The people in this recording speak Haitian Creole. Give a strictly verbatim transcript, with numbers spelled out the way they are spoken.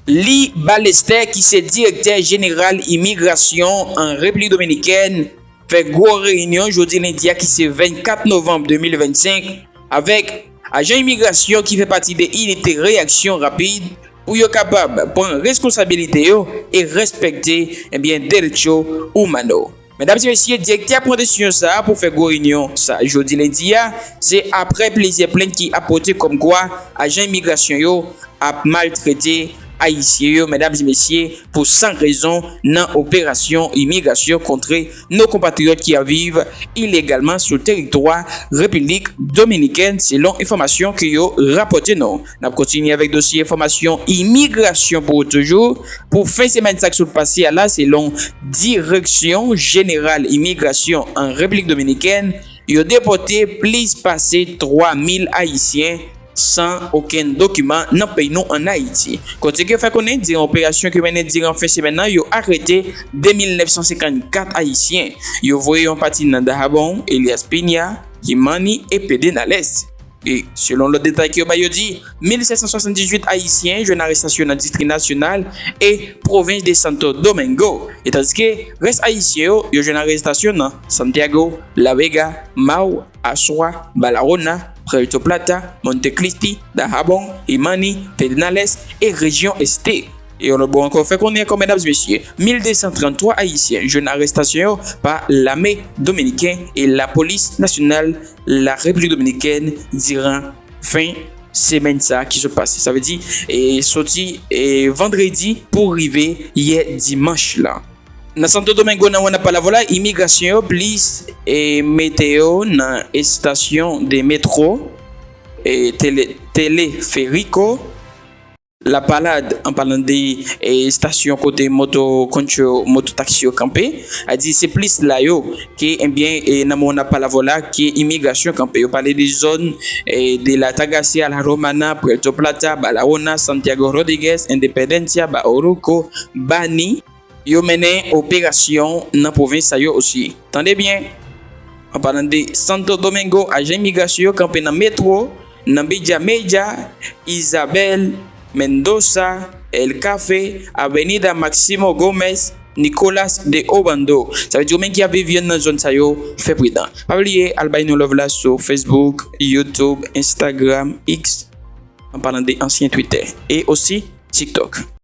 Lee Ballester, ki se direktè jeneral imigrasyon an Repiblik Dominikèn, fè gwo reyinyon jodi lendi a, ki se vennkat novanm de mil vennsenk, avèk ajan imigrasyon ki fè pati de inite reyaksyon rapid pou yo kapab pran responsabilite yo e respekte, ebyen, derecho humano. Medam e mesye, direktè a pran desizyon sa a pou fè gwo reyinyon sa jodi lendi a, se apre plizyè plent ki ap pote kòmkwa ajan imigrasyon yo ap maltrete Ayisyen yo, medam e mesye, pou san rezon nan operasyon imigrasyon kontre nos compatriotes ki ap viv ilegalman sou teritwa Repiblik Dominikèn, selon enfòmasyon ke yo rapòte nou. N ap kontinye avèk dosye enfòmasyon imigrasyon pou ou toujou. Pou fen semèn sa k sot pase a la, selon Direksyon Jeneral Imigrasyon an Repiblik Dominikèn, yo depòte plis pase twa mil Ayisyen san okenn dokiman nan peyi nou ann Ayiti. Kote ke fè konnen, diran operasyon ke mennen diran fen semèn nan, yo arete de mil nèf san senkannkat Ayisyen. Yo voye yon pati nan Dahabon, Elias Piña, Himani e Pedernales. E selon lòt detay ke yo bay, yo di mil sèt san swasanndizuit Ayisyen jwenn arestasyon nan distri nasyonal e pwovens de Santo Domingo. E tandiske rès Ayisyen yo, yo jwenn arestasyon nan Santiago, La Vega, Mao, Asua, Barahona, Puerto Plata, Montecristi, Dajabón, Himani, Pedernales e rejyon Este. E yon lòt bò ankò, fè konnen ankò, medam e mesye, mil de san tranntwa Ayisyen jwenn arestasyon yo pa lame dominiken e lapolis nasyonal la Repiblik Dominikèn diran fen semèn sa a ki sot pase. Sa vle di, e, soti, e, vandredi pou rive yè dimanch la. Nan Santo Domingo, nan mwen ap pale avè w la, imigrasyon yo plis, e, mete yo nan estasyon de metro, e, tele, teleferiko, La Palade, an palan de, e, estasyon kote moto concho, moto taksi yo kanpe, a di se plis la yo ke, ebyen, e, nan mwen ap pale avè w la, ke imigrasyon kanpe. Yo pale de zòn, e, de La Altagracia, La Romana, Puerto Plata, Barahona, Santiago Rodriguez, Independencia, Bauruco, Bani. Yo mennen operasyon nan pwovens sa yo osi. Tande byen, an palan de Santo Domingo, ajan imigrasyon yo kanpe nan metro, nan Bella Media, Isabel, Mendoza, El Cafe, Avenida Máximo Gómez, Nicolás de Obando. Sa vle di, ou menm ki ap viv youn nan zòn sa yo, fè pridan. Pa bliye al bay nou love la sou Facebook, YouTube, Instagram, X, an palan de ansyen Twitter, e osi TikTok.